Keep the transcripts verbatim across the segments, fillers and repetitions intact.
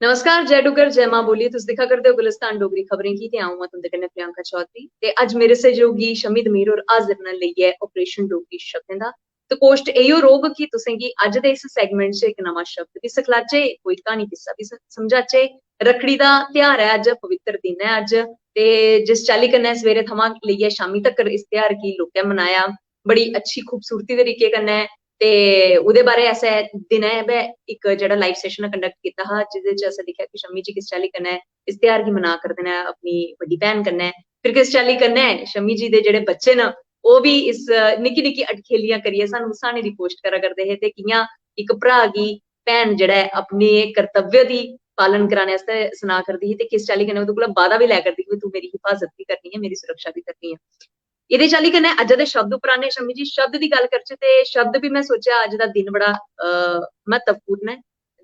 नमस्कार, जय डुग्गर, जय मां बोली। तुस दिक्खा करदे ओ गुलिस्तान डोगरी खबरें गी ते अ'ऊं आं तुं'दे कन्नै प्रियंका चौधरी। ते अज्ज मेरे सैहयोगी शमी दमीर होर हाजिर न लेइयै ऑपरेशन डोगरी शब्दें दा। ते कोशट इ'यो रौह्ग कि तुसें गी अज्ज दे इस segment च इक नमां शब्द बी सखलाचै, कोई क्हानी किस्सा बी स-, समझाचै। रक्खड़ी दा ध्यार ऐ अज्ज, पवित्र दिन ऐ अज्ज। ते जिस चाल्ली कन्नै सवेरे थमां लेइयै शामी तक्कर इस ध्यार गी लोकें मनाया, बड़ी अच्छी खूबसूरती दे तरीके कन्नै, ते ओह्दे बारै असें दिनै गै इक जेह्ड़ा live session conduct कीता हा, जेह्दे च असें दिक्खेआ कि शम्मी जी किस चाल्ली कन्नै इस ध्यार गी मना करदे न अपनी बड्डी भैन कन्नै। फिर किस चाल्ली कन्नै शम्मी जी दे जेह्ड़े बच्चे न, ओह् बी इस, अ, निक्की निक्की अटखेलियां करियै सानूं हसाने दी कोशट करा करदे हे, ते कि'यां इक भ्राऽ गी भैन जेह्ड़ा ऐ अपने कर्तव्य दी पालन कराने आस्तै सना करदी ही, ते किस चाल्ली कन्नै ओह्दे कोला बादा बी लै करदी ही कि तूं मेरी हिफाजत बी करनी ऐ, मेरी सुरक्षा बी करनी ऐ। एह्दे चाल्ली कन्नै अज्जै दे शब्द उप्पर आने शम्मी जी, शब्द दी गल्ल करचै ते शब्द बी में सोचेआ अज्ज दा दिन बड़ा, अ, म्हत्तवपूर्ण ऐ।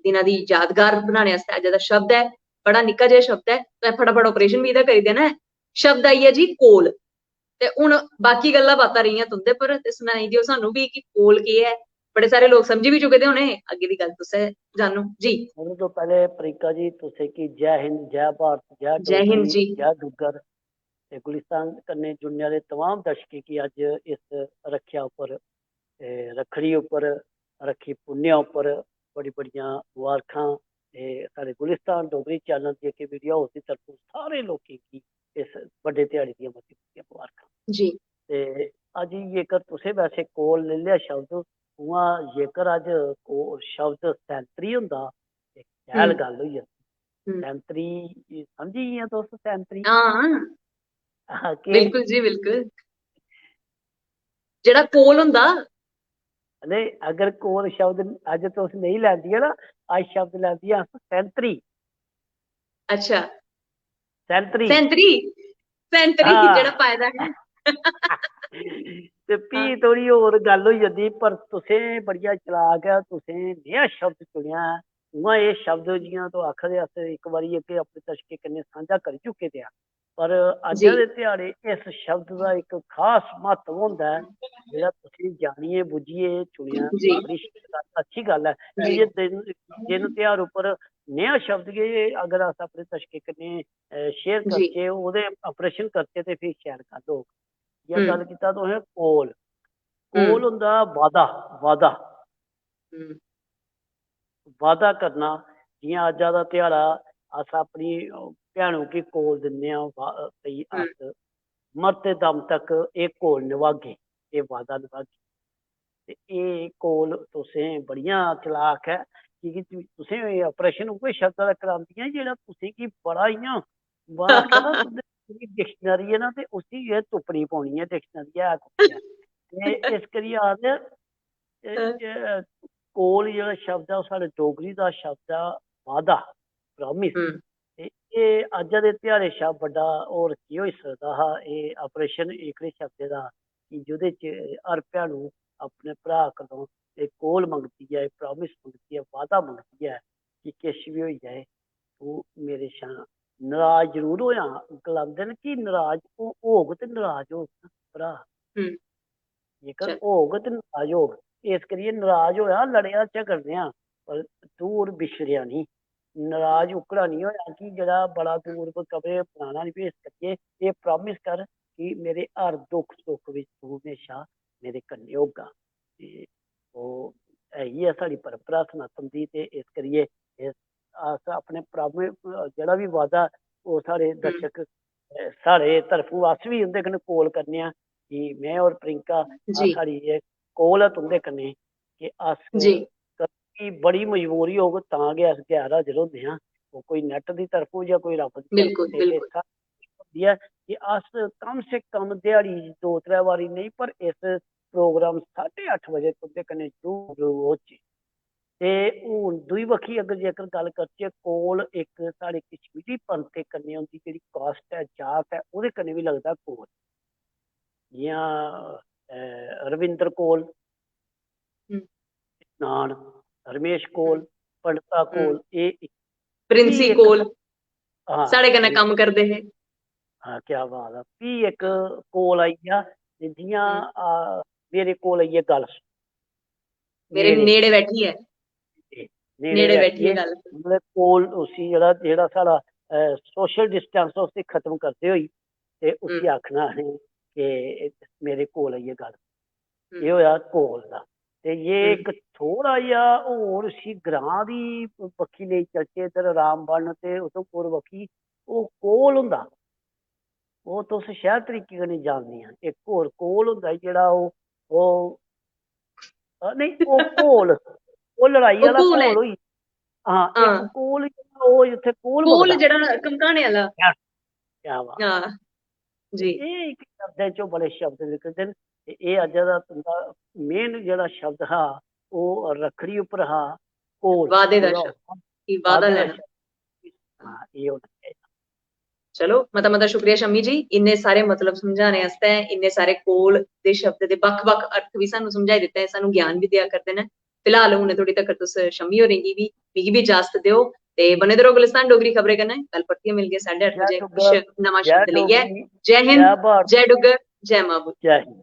दिना दी यादगार बनाने आस्तै अज्जै दा शब्द ऐ, बड़ा निक्का जेहा शब्द ऐ, ते फटाफट ऑपरेशन बी एह्दा करी देना ऐ। शब्द आई गेआ जी कोल। ते हून बाकी गल्लां बातां रेहियां तुं'दे पर, ते सनाई देओ सानू बी कि कोल केह् ऐ। बड़े सारे लोक समझी बी चुके दे होने, अग्गें दी गल्ल तुसें जानो जी। ओह्दे तो पैह्ले प्रियंका जी, तुसें गी जय हिंद, जय भारत, जय जय हिंद डोगरी, जी। जय डुग्गर। ते गुलिस्तान कन्नै जुड़ने आह्ले तमाम दर्शकें गी अज्ज इस रक्खेआ उप्पर, ए, रक्खड़ी उप्पर, रक्खी पुन्नेआ उप्पर बड़ी बड़ियां मुबारखां। ते साढ़े गुलिस्तान डोगरी चैनल जेके मीडिया हाउस दी तरफों सारे लोकें गी इस बड्डे ध्याड़े दियां मती मतियां मुबारखां। जी। ते अज्ज जेकर तुसें वैसे कोल लेई लेआ शब्द, उ'आं जेकर अज्ज को-, शब्द सैंतरी होंदा, ते शैल हम्म। गल्ल होई जंदी। हम्म। सैंतरी, समझी गेइयां तुस सैंतरी? हां, हां, केह्? बिल्कुल जी, बिल्कुल। जेह्ड़ा कोल होंदा। नेईं, अगर कोल शब्द अज्ज तुस नेईं लैंदियां ना, अज्ज शब्द लैंदियां अस सैंतरी। अच्छा। सैंतरी। सैंतरी, सैंतरी हां। जेह्ड़ा पाए दा ऐ। ते फ्ही हां। थोड़ी होर गल्ल होई जंदी, पर तुसें बड़िया चलाक ऐ, तुसें नेहा शब्द चुनेआ ऐ। उ'आं एह् शब्द जि'यां तुस आखा दे, अस इक बारी अग्गें अपने दर्शकें कन्नै सांझा करी चुके दे आं, पर अज्जै जी। दे ध्याड़े इस शब्द दा इक खास म्हत्तव होंदा ऐ, जेह्ड़ा तुसें जानियै बुज्झियै चुनेआ। जी। बड़ी अच्छी गल्ल ऐ। जी। इ'यै दिन, दिन ध्याड़ उप्पर नेहा शब्द गै अगर अस अपने दर्शकें कन्नै, अ, share जी। करचै, ओह्दे ऑपरेशन करचै, ते फ्ही शैल गल्ल होग। जि'यां हम्म। गल्ल कीता तुसें कोल, कोल हम्म। होंदा वादा, वादा। हम्म। वादा करना। जि'यां अज्जा दा ध्याड़ा अस अपनी, अ, भैनू गी कोल दिन्ने आं, वा-, भई हम्म। अस मरते दम तक एह् कोल नभागे, एह् वादा नभागे। ते एह् कोल तुसें बड़ियां चलाक ऐ, की के तु-, तुसें एह् ऑपरेशन उ'ऐ शब्दा दा करांदियां जेह्ड़ा तुसेंगी बड़ा इ'यां, बड़ा आखा ना, तुं'दे dictionary ऐ ना, ते उसी गै तुप्पनी पौनी ऐ, dictionary है कुत्थै ऐ। ते इस करियै आखदे, ए, हां। ए, कोल जेह्ड़ा शब्द ऐ, ओह् साढ़े डोगरी दा शब्द ऐ वादा, promise। हम्म। ते एह् अज्जै दे ध्याड़े शा बड्डा होर केह् होई सकदा हा, एह् ऑपरेशन एह्कड़े शब्दे दा, कि जेह्दे च हर भैनू अपने भ्राऽ कोलों एह् कोल मंगदी ऐ, एह् promise मंगदी ऐ, वादा मंगदी ऐ कि किश बी होई जाए, तूं मेरे शा नराज जरूर होएआं। गलांदे न कि नराज हो-, होग ते नराज होग ना भ्राऽ। हम्म। जेकर चल। होग ते नराज होग। इस करियै नराज होएआ, लड़ेआ, झगड़ने आं, पर दूर बिछड़ेआ निं। नराज ओह्कड़ा निं होएआ कि जेह्ड़ा बड़ा दूर कोई कब्रें पनाना निं, फ्ही इस करियै एह् promise कर कि मेरे हर दुख सुख बिच तूं म्हेशा मेरे कन्नै होगा। ते ओह् है ही ऐ साढ़ी परंपरा सनातन दी, ते इस करियै इस, अस अपने promise, जेह्ड़ा बी वादा, ओह् साढ़े हम्म। दर्शक, अ, साढ़े तरफों अस बी उं'दे कन्नै कोल करने आं कि में और प्रियंका, अ, जी। साढ़ी एह् कोल ऐ तुं'दे कन्नै कि अस जी। कभी बड़ी मजबूरी होग तां गै अस गैर हाजर होंदे आं। ओह् कोई net दी तरफों जां कोई रब्ब दी बिल्कुल, तरफों, ते बिल्कुल। इस होंदी ऐ कि अस कम से कम ध्याड़ी च दो त्रै बारी नेईं, पर इस program साढ़े अट्ठ बजे तुं'दे कन्नै जरूर, जरूर होचै। ते हून दूई बक्खी अगर जेकर गल्ल करचै, कोल इक साढ़े कश्मीरी पंत दे कन्नै उं'दी जेह्ड़ी caste ऐ, जात ऐ, ओह्दे कन्नै बी लगदा कोल। जि'यां, अ, रविंद्र कोल, हम्म। नान, रमेश कोल, हम्म। पंडिता हम्म। कोल, एह् इक, प्रिंसी फ्ही इक कोल, सा-, हां, साढ़े कन्नै प्रिंसी। कम्म करदे हे। हां, क्या बात ऐ। फ्ही इक कोल आई गेआ, ते जि'यां, हम्म। आ, मेरे कोल आइयै गल्ल सुन। मेरे नेड़े। नेड़े बैठी ऐ। ते नेड़े बैठियै गल्ल। मतलब कोल उसी जेह्ड़ा, जेह्ड़ा साढ़ा सोशल डिस्टेंस, उसी खत्म करदे होई ते उसी आखना असें कि मेरे कोल आइयै गल्ल। एह् होआ कोल दा। ते जे इक थोह्ड़ा जेहा होर उसी ग्रां दी बक्खी लेई चलचै, इद्धर रामबन ते उधमपुर बक्खी, ओह् कोल होंदा। ओह् तुस शैल तरीके कन्नै जानदियां। इक होर कोल होंदा जेह्ड़ा ओह्, ओह्, अ, नेईं, ओह् कोल, ओह् लड़ाई ओह् आह्ला कोल ऐ। कोल होई। हां, इक हां। कोल जेह्ड़ा ओह् जित्थै कोल कोल बगदा। जेह्ड़ा धमकाने आह्ला। क्या, क्या बात। हां, जी। एह् इक शब्दें चों बड़े शब्द निकलदे न। ते एह् अज्जै दा तुं'दा main जेह्ड़ा शब्द हा, ओह् रक्खड़ी उप्पर हा, कोल। वादे दा शब्द, कि वादा वादे दा लैना। शब्द। हां, एह् होना चाहिदा। चलो, मता मता शुक्रिया शम्मी जी, इन्ने सारे मतलब समझाने आस्तै, इन्ने सारे कोल दे शब्द दे बक्ख-बक्ख अर्थ बी सानू समझाई दित्ते, सानू ज्ञान बी देआ करदे न। फिलहाल हुन थोड़ी तकर तुस शम्मी होरें गी बी, मिगी बी इजाजत देओ ते बने दे रहो गुलिस्तान डोगरी खबरें कन्नै। कल परतियै मिलगे साढ़े अट्ठ बजे किश नमां शब्द लेइयै। जय हिंद, जय डुग्गर, जय मां बोली। जय हिंद।